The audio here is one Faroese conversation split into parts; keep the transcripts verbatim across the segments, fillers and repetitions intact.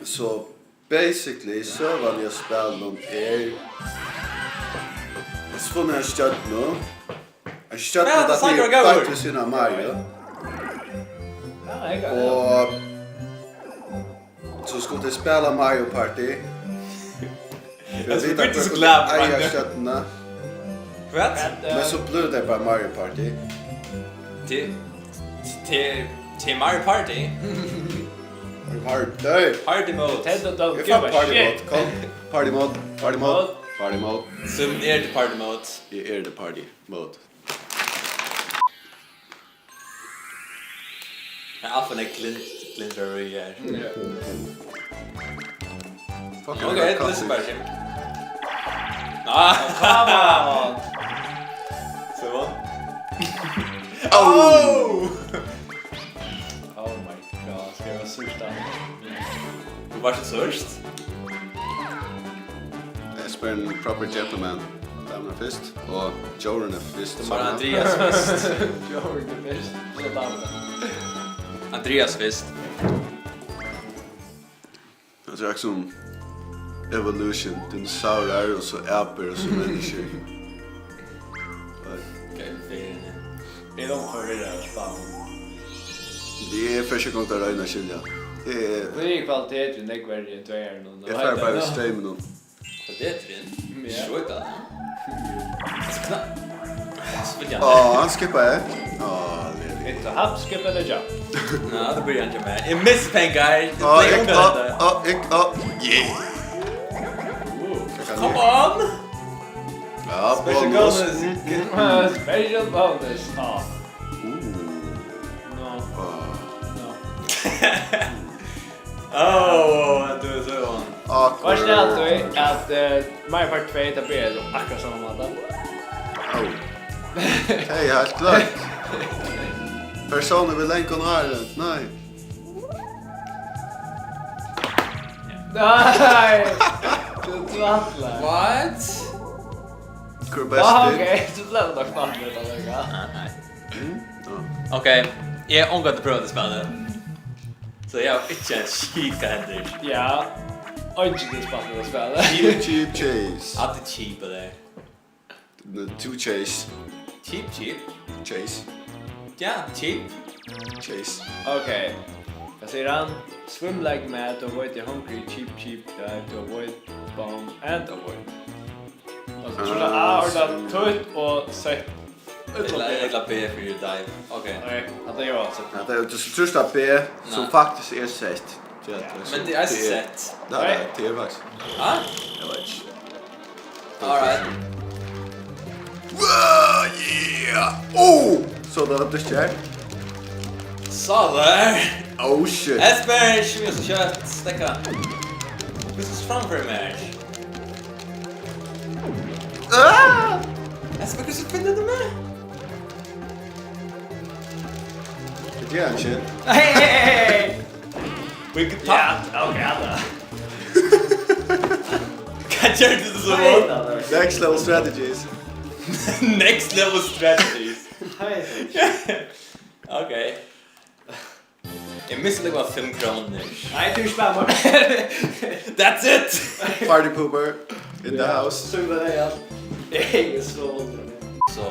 So basically, søgan í spælinum er, so funnu ein stjørnu. Ein stjørna, ja, tað datt niður beint við síðuna av Mario. Ja, eg kann. Og so skuldu tey spæla Mario Party. Fyri at vita hvør kundi eiga stjørnuna. Hvat? Men so blívur tað bara Mario Party. Til, til, til Mario Party? Party. Party mode. Nintendo don't give a shit. Eg fái party mode. Kom. Party mode. Party mode. Party mode. Sum er til party mode. Eg eri til party mode. Ja, alt for nógv glint-, glitrar í her. Ja. Fuck, okay, this is better. Ah, come on. So what? Oh! Oh my god, skal eg vera súrt, da? Tú vart ikki súrt? Eg spyr ein proper gentleman. Damurnar fyrst og djóruni fyrst. Tú má Andreas fyrst. Djóruni fyrst, so damurnar. Andreas fyrst. Tað er akkurát sum evolution. Dinosaurar og so apur og so menniskjur. Okay, ferðin. Eg eri nokk forvirraður av spælinum. Eg fari ikki at royna at skilja. Tað er, tað er kvalitetur í nógv verri enn tveyarunum. Eg fari bara við streyminum. Hvat er tað? Ja. Skjóta. Skna-, spyrja. Á, hann skippaði. Á, leli. Ert tú hapskip ella jump? Ná, tað byrjar hann hjá mær. Eg missi pengar. Á, eg, á, á, eg, á. Yeah. Ooh, come on. Ja, special bonus. Bonus. Mm, mm, mm. Special bonus. Á. Ooh. No. Á. No. Oh, tú ert so vond. Awkward. Veitst tú at, at, eh, Mario Party tvey, tað byrjar so akkurát sama máta. Oh. Hey, heilt klárt. Persónur við langum hári. Nei. Nei! Tú tvætlar. What? Hvør er bestur? Ah, ok, so bleiv tað nokk tvætlar, tað er gott. Nei, nei. Mm, ja. Ok, eg havi ongantíð prøvað tað spælið. So eg havi ikki ein skit hvat hendir. Ja. Eingin hevur spælt tað spælið. Cheep, cheep, chase. At the cheap er there. The two chase. Cheep, cheep. Chase. Ja, cheep. Chase. Ok. Hvat sigur hann? Swim like mad, avoid the hungry, cheep, cheep, dive to avoid bomb and avoid. Og so trýstir A, og tað er tøtt og sett. Ella, ella B fyri dive. Ok. Ok, hatta er jo altso. Ja, tað er, tú trýstir B, sum faktiskt er sett. Ja. Men tað er sett. Nei, nei, tað er faktiskt. Ha? Eg veit ikki. All right. Wow, yeah! Oh! So tað var dyktig her. So there. Oh shit. Espen, ikki missa kjøt. Stekka. Hvussu framførir meg? Ah! Espen, hvussu finnur tú meg? Tað ger hann ikki. Hey, hey, hey, hey! We could talk. Ja, ok, ja, da. Hvat gjørdi tú so? Nei, nei, nei. Next level strategies. Next level strategies. Nei. Ok. Eg missi líka fimm krónur. Nei, tú spar bara. That's it! Party pooper in the house. So var det, ja. Eg eri so vongin. So,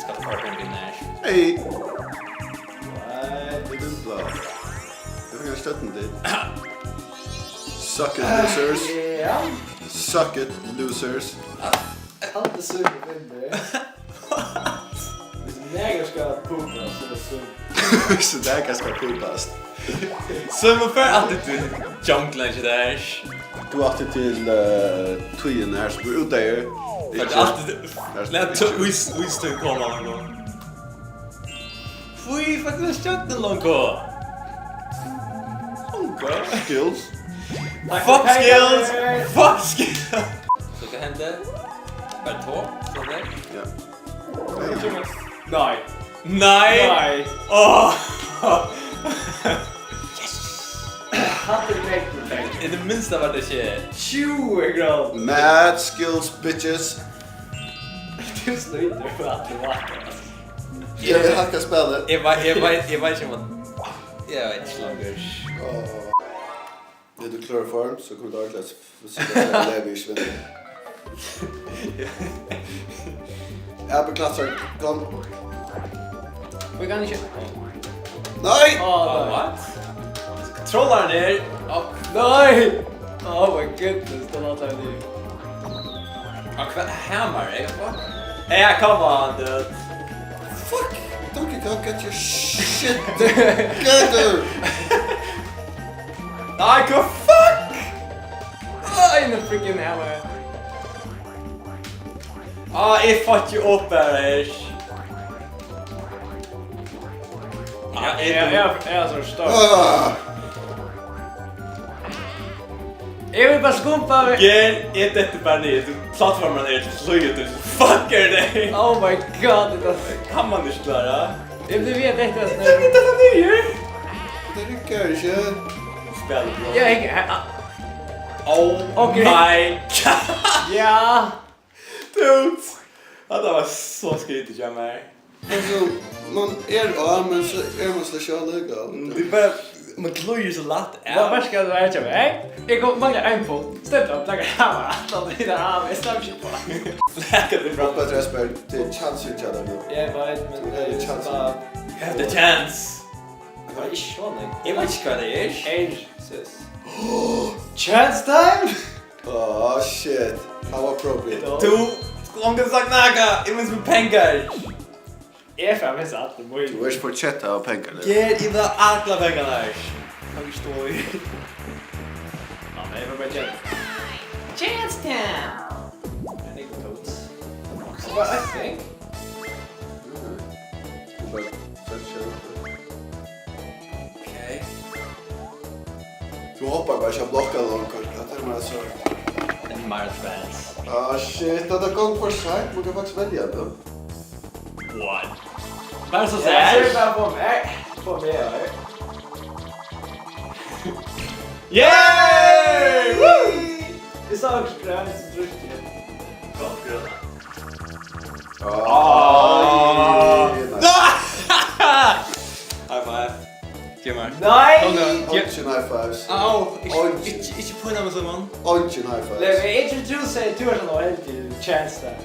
skal party begynna her. Hey! Nei, við Dupla. Eg fekk ein støttin til. Suck it, losers. Ja. Suck it, losers. Alt er super vindur. Hvis nakar skal pupast, so er tað Summi. Hvis nakar skal pupast. Summi fer altíð til junglan, ikki tað? Tú átti til, eh, tíðina her, sum er út av her. Ikki. Altíð, lat tú ís, ís til koma, longu. Hví fekk tú stjørnu, longu? Longu. Skills. Fuck skills. Fuck skills. So hvat hendi? Bara to, so tað? Ja. Nei. Nei. Nei. Åh. Yes. Hatta er nógv peningar. Í tað minsta var tað ikki tjúgu krónur. Mad skills, bitches. Tú snýtir for at tú vaknar. Eg vil hakka spælið. Eg veit, eg veit, eg veit ikki um at, eg veit ikki longur. Åh. Tú klárar form, so kemur tú ordiliga at s-, s-, s-, leva í svinni. Ja, beklagar, kom. Vit kann ikki. Nei! Á, nei. What? Trollarnir! Á, nei! Oh my goodness, tað var tað nú. Á, hvat hamar, eh? What? Yeah, come on, dude. Fuck! Donkey Kong, get your shit together! Nei, hvat fuck? Á, in the freaking hammer. Á, eg fucki upp her. Ja, eg, eg, eg, eg er so stuck. Ah. Eg vil bara skumpa meg. Ger, eg detti bara niður. Plattformin er til sløgið, tú fucker deg. Oh my god, tað er... Kann man ikki klára? Eg blívi við at detta. Eg blívi við at detta niður. Tað riggar ikki. Spæl blá. Ja, eg, he-, he-, oh my god. Ja. Dude. Ja, tað var so skrítið hjá mær. Altso, man er á, men so er man slett ikki á líka. Mm, tað er bara, man klýr so lætt av. Hvat, hvat skal tað vera hjá mær, eh? Eg kom, manglar ein punkt. Støtta, plagga, hava, ætla, tað er av, eg sleppi ikki uppá. Flaka teg frá. Rópa eftir Espen, tað er kjansur hjá tær nú. Eg veit, men tað er kjansur. You have the chance. Tað var ikki so nógv. Eg veit ikki hvat tað er. Her, sis. Chance time! Oh, shit. How appropriate. Tú skuldi ongantíð sagt nakað. Eg minnist meg pengar. Eg fái missa allar mínar. Tú ert fortjent at hava pengar, Leo. Ger, eg vil hava allar pengarnar. Kann ikki stóra í. Ja, men eg vil bara gera. Chance time! Eg kann tók. So bara eitt ting. Mhm. Tú bara setti seg upp. Okay. Tú hoppar bara ikki á blokka longur. Tað er meira so. Tað er meira trans. Ah, shit, tað er gongd for seint. Man kann faktiskt velja tað. What? Bara so. Ja, sær. So bara fáa meg. Fáa meg, ja. Yay! Woo! Eg sá ikki hvat eg trýsti. Gott, gott. Ah. Ah. High five. Gev mær. Nei! Kom nú. Eingin high fives. Au, ikki, eingin. Ikki, ikki pína meg, Simon. Eingin high fives. Nei, men eg trúgvi, tú sigur, tú ert ein óheldigur chance der.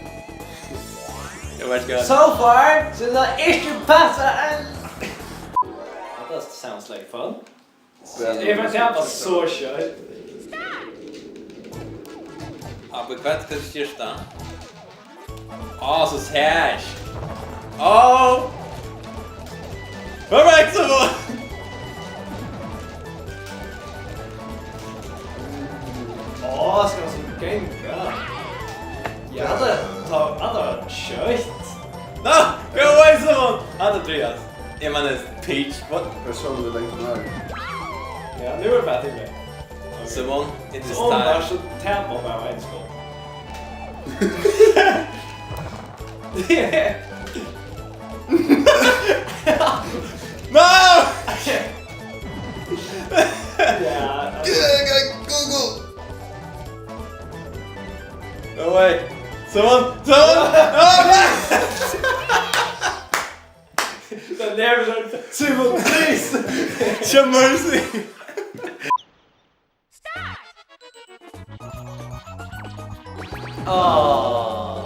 Eg veit ikki. So far, so tað ikki passar enn. That does sounds like fun. Eg fari at tapa so skjótt. Abbi, hvat skal eg skifta? Á, so sært. Á! Hvar var eg so? Á, skal man so ganga? Ja, hatta, tá, hatta var skjótt. Ná, hvar var eg so? Hatta er tryggast. Eg meini, Peach, what? Persónliga lengdin her. Ja, nú er tað bara til meg. Simon, it is time. So, um, so tapa bara ein skot. No! Ja. Google! No way. Simon, Simon! No! Tað nervir seg. Simon, please! Show mercy! Ah.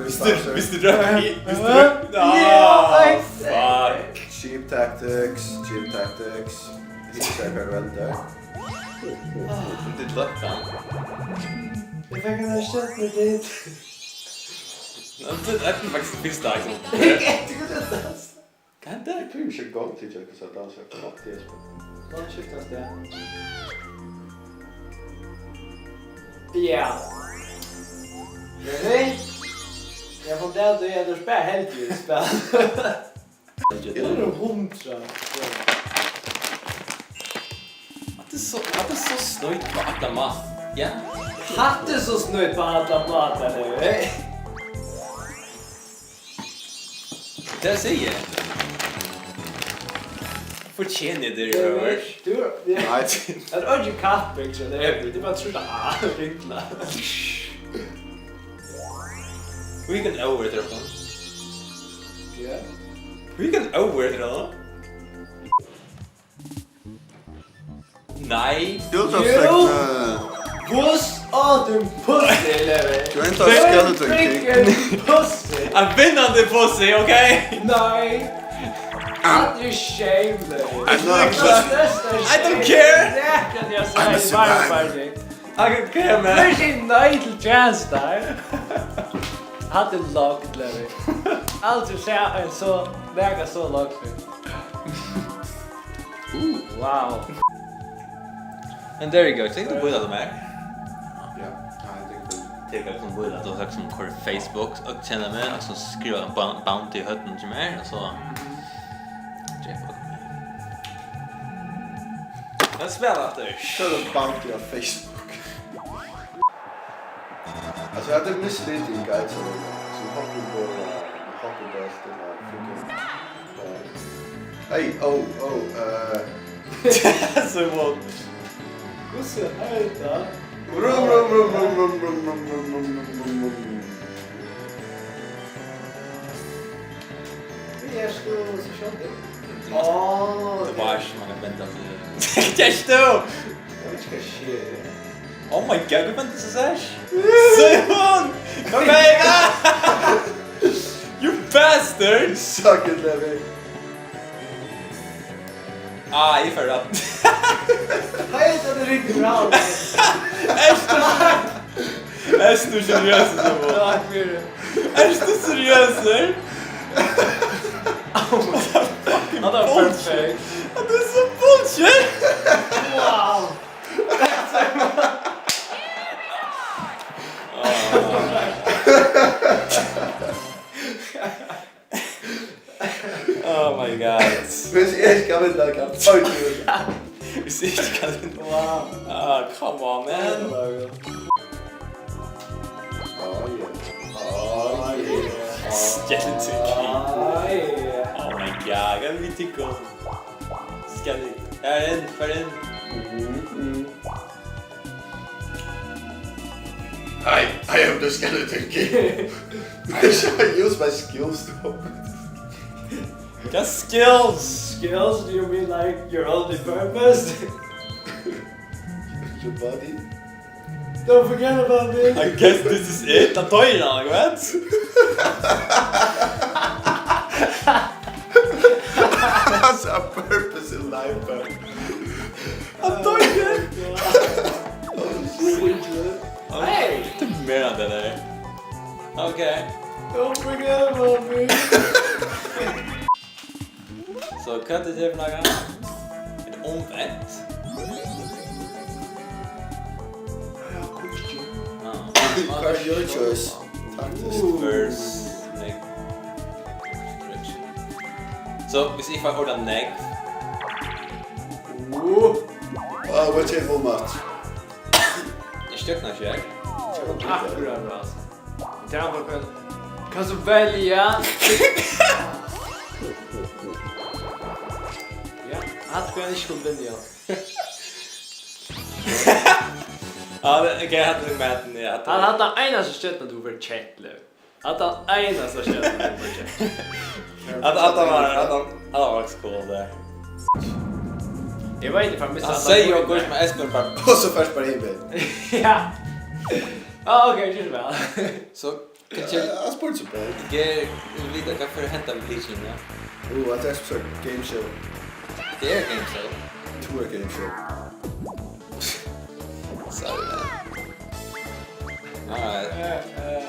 Viss tú, viss tú droppar í, viss tú droppar í. Yeah, I said it. Fuck. Cheap tactics, cheap tactics. Ikki so vel der. Tað er lætt, ha? Eg fekk ein stjørnu til. Ná, tað er faktiskt fyrsta, liksom. Eg geti gott at dansa. Hvat er tað? Eg tími ikki at ganga til, hvussu at dansa, hvat er tað? Lat skifta stað. Ja. Ready? Eg fann tað, at tú ert bara heldigur í spæl. Eg eri hundrað. Hatta er so, hatta er so snøgt á allar mátar. Ja. Hatta er so snøgt á allar mátar, hey. Tað sigi eg. Fortjeni eg tað, Robert? Tú, ja. Nei. Tað er ikki kapping, so tað er, tað er bara at trýsta A, ringla. Hví kann óður eftir okkum? Ja. Hví kann óður eftir okkum? Nei. Jú, tað er Jú. Bust á tín pussy, Levi. Tú ert ein skeleton king. Freaking pussy. Ein vinnandi pussy, ok? Nei. Hatta er shame, Levi. I'm not Hatta er størsta I don't shame. Care. Nakað eg I'm a sigi í survivor. Mario Party. I can care, man. Hvør sigur nei til chance der? Hatta er lagt, Levi. Aldri sæð ein so, nakað so lagt fyrr. Wow. And there you go. Tykk, tú bíðar til meg. Ja, nei, tað er cool. Tykk, tú bíðar til meg, sum koyrir Facebook, og kjenna meg, og so skriva en boun- bounty í høvdinum til meg, og so. Jackpot. Let's spela aftur. So the bounty á Facebook. Altso, hatta er misleading, guys. Sum hoppar upp og, eh, hoppar upp og alt det der. Hey, oh, oh, eh. So what? Hvussu er hetta? Vrum, vrum, vrum. Hví ert tú so skjótur? Tað var ikki, man kan benda til. Hvat gert tú? Eg veit ikki hvat sker. Oh my god, hvat bendir so sært? Simon! Kom her! You bastard! Suck it, Levi. Ah, eg fari at. Hei, tað er riktig bra. Ert tú, ert tú seriøs, Simon? Takk fyri. Ert tú seriøs? Hann var perfekt. Hatta er so bullshit! Wow. Oh my god. Hvis eg skal vinna, kan eg. Hvis eg ikki kann vinna. Wow. Ah, come on, man. Oh, yeah. Oh, yeah. Skeleton King. Ah, yeah. Oh my god, hvat vil tit gera? Skal eg? Far inn, far inn. Mm, mm. I, I am the skeleton king. I shall use my skills to open. Got skills! Skills, do you mean like your only purpose? Your body. Don't forget about me. I guess this is it. Hann doyr, hann, vet. Has a purpose in life, bro. Hann doyr. Hey! Tað er meira enn tað har. Ok. Don't forget about me. So, hvat er tað fyri nakað? Er tað umvent? Ah. Hvat er your choice? Taktiskt. First, like, so, hvis eg fái orðið nógv. Uh, Ah, what a whole match. Er stjørnan ikki her? Akkurát, altso. Tað var bara. Kanst tú velja? Ja, hatta kann ikki koma inn, ja. Ja, det, ok, hatta er maten, ja. Hann hatta einasta stjørna tú verður kett, Levi. Hatta einasta stjørna tú verður kett. Hatta, hatta var, hatta, hatta var faktiskt cool, det. Eg veit ikki, hann Hann segði jo, hvør som Espen bara, og so først bara inn. Ja. Ah, ok, ger so væl. So, hvat ger, Jeg spurte så bare. ger, vita, hvat fer at henda við lyklinum, ja? Oh, at jeg spurte game show. Det er game show. Tror jeg game show. Sorry, man. Alright. Eh, eh.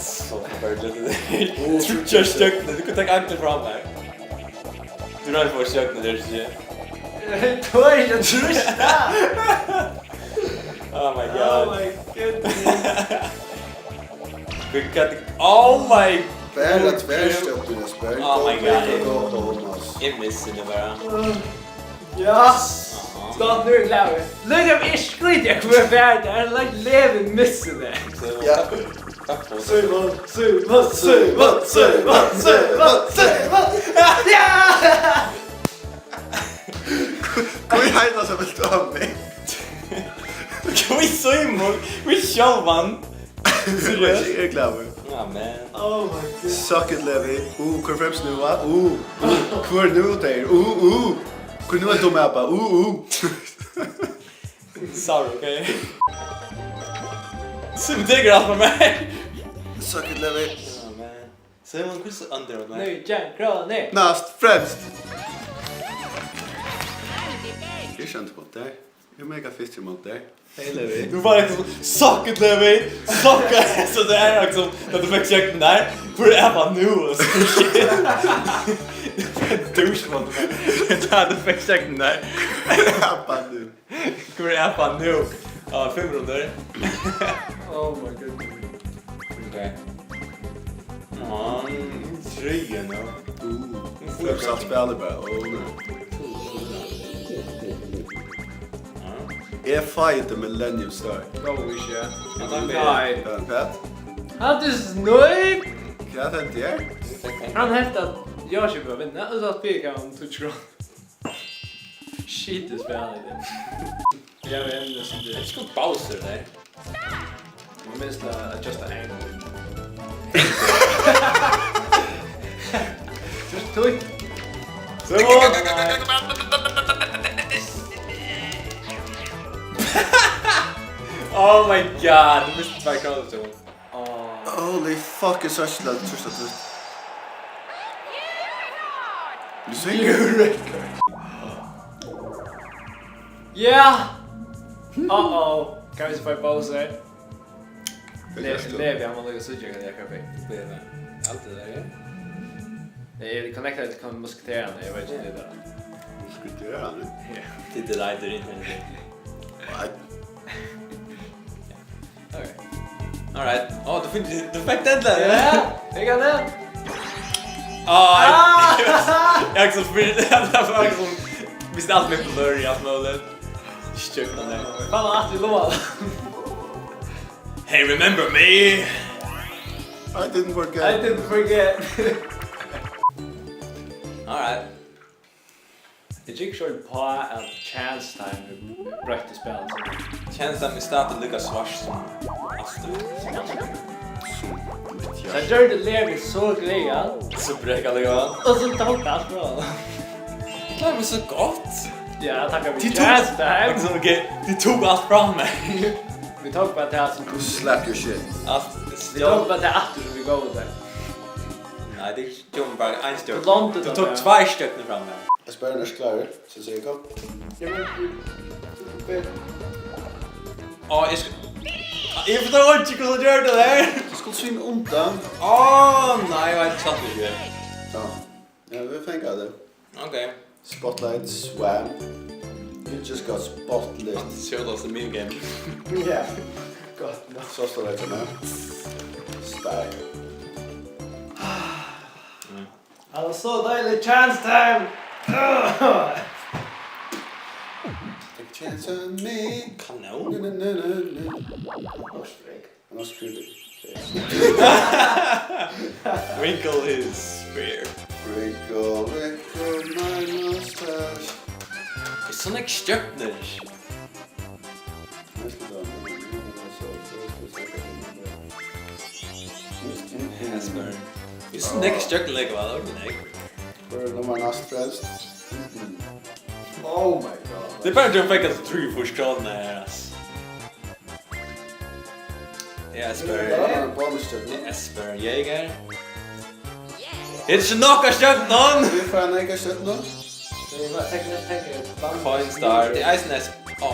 So forferdelig. Tror ikke jeg støkte. Du kan ta ankelen fra meg. Du har fått støkte, det er ikke. Tør ikki at trústa. Oh my Oh god. my goodness. We got the, oh my. Bare tvær støtter, jeg spør. Oh my God. Go, go, go, go, go. Jeg misser det bare. Ja. Stopp, nú er eg glaður. Lukka meg, eg skríti, eg kommer ferdig. Jeg har lagt leven misse det. Så, Ja. Takk for det. Simon, Simon, Simon, Simon, Simon, Simon. Ja! Hví heita so vilt tú ha meg? Hví Simon? Hví sjálvan? Seriøst? Eg er glaður. Ja, man. Oh my god. Suck it, Levi. Uh, hvør fremst nú, va? Uh, uh, hvør nú, der? Uh, uh. Hvør nú er dum apa? Uh, uh. Sorry, okay? Simon tekur alt frá mær. Suck it, Levi. Oh, man. Simon, hvussu andir á mær? Nítjan krónur. Næst fremst. Eg skjønti gott tær. Eg mega fyrst í móti tær. Hey, Levi. Tú var liksom, "Suck it, Levi! Suck it!" So tað er liksom, tá tú fekk sjekken har, "Hvør er hann nú?" Og so shit. Douche, man. Tá tú fekk sjekken har. Abba, nú. Hvør er hann nú? Á, fimm rundir. Oh my goodness. Okay. Á, trý, ja. Uh, Flipside spælir bara. Oh, no. Eg fái the Millennium Star. Go, Wish, ja. Ja, takk fyri. Nei. Ja, hvat? Hann er snøgg! Hvat hendi her? Hann helt at Yoshi var vinna, og so fikk hann to krónur. Skit í spæl í det. Ja, men det er som det. It's called Bowser, nei. Man minnst at adjusta angle. Just do it. Simon! Oh my god, du misti tvær krónur, Simon. Holy fuck, eg sá ikki til at trýsta trýst. You sing? You record. Yeah! Uh-oh. Guys, if I pause it. Hvat gert tú? Levi, hann má líka síggja, hvat eg akkurát fekk. Levi. Alt det der, ja. Eg er connected til musketerarnar, eg veit ikki, hvat tað er. Musketerarnar? Ja. Tað er deg, tað er internet. What? Okay. All right. Á, tú fekk, tú fekk den der. Ja, eg kann den. Á, ah! Eg er so fyri, det var liksom, hvis det er alt med blur i alt mulig. Stjøk den der. Fan, at du lov. Hey, remember me? I didn't forget. I didn't forget. All right. Eg trúgvi ikki uppá, at Chance Time er broytt í spælinum. Chance Time er stadig líka svart sum Astro. Sum mítt hjarta. Tað gjørdi Levi so glaðan. So brekkaðan. Og so tók alt frá honum. Klárar meg so gott. Ja, takk fyri Chance Time. Tit tóku, ok, tit tóku alt frá mær. Vit tóku bara tað sum... Slap your shit. Alt. Vit tóku bara tað aftur sum vit góvu tær. Nei, tað er ikki, tað var bara ein stjørna. Tú tók tveir stjørnur frá mær. Eg spyr, er tú klárur? So sigi eg, kom. Ja, men, Á, eg skal, eg forstår ikki hvussu hann gjørdi tað har. Tú skuldi svinga undan. Á, nei, eg veit ikki, satt ikki. Ja. Ja, vit fanga tað. Ok. Spotlight, swam. You just got spotlit. Sjótast í minigame. Ja. Gott nokk. So stóð tað hjá mær. Style. Ja. Hann var so deilig, Chance Time! Take a chance on me. Kanon. Nø, nø, nø, nø, nø. Hann var spring. Hann var spring. Wrinkle his beard. Wrinkle, wrinkle my mustache. Tað er so nógv stjørnur. Esper. Vit sum nógv stjørnuleik var, tað var ikki nógv. Hvør er nummar næst fremst? Oh my god. Tað er bara, at tú fekk, altso, trýogfýrs krónur her, ass. Ja, Esper. Ja, tað var ein bonusstjørna. Esper Jaeger. Tað er ikki nokk av stjørnum! Vit fáa ein eyka stjørnu. Coinstar, tað er eisini Esper. Á,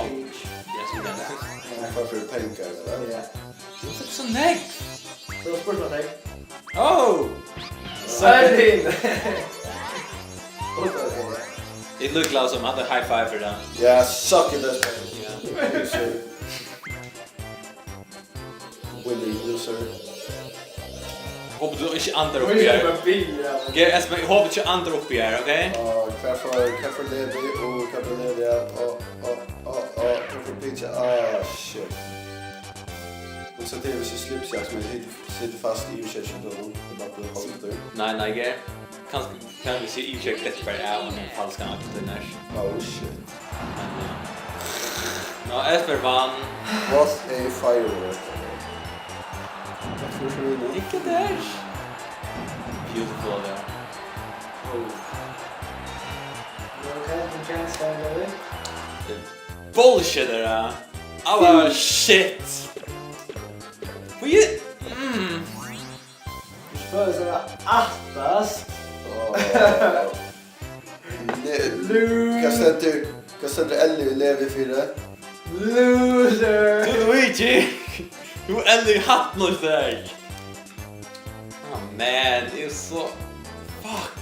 ja, so er tað. Eg fái fyri pengar, ella? Ja. Tú fekk so nógv. Tú hevur spurt meg nógv. Oh! Seventeen! Eg líkliga sum hatta er high five fyri tað. Ja, suck it, that's better. Ja. Willy loser. Hopi tú ikki andar uppi her. Ger, Espen, eg hopi ikki andar uppi her, ok? Og hvat for, hvat for Levi, og hvat for Levi, ja, og, og, og, og, hvat for Peach, ah, shit. Og so til, hvis jeg slipper, ja, som jeg sitter, sitter fast i, og ser ikke på noen, det er bare på holdtur. Nei, nei, Ger. Kanska, kanska sé eg ikki rett bara av ein falskan aktor nær. Oh shit. Men, eh, no, Esper vann. What a firework. Takk fyri at tú var inne. Ikki der. Beautiful, ja. Oh. You okay? You can't stand there. Bullshit er tað. Alla shit. Hví? Mm. Spør seg aftast. Åh. Le- Lu- Hvat stendur, hvat stendur L í Levi fyri? Loser. Tú, Luigi. Tú L í hatt nú, sær. Oh man, eg er so, fuck.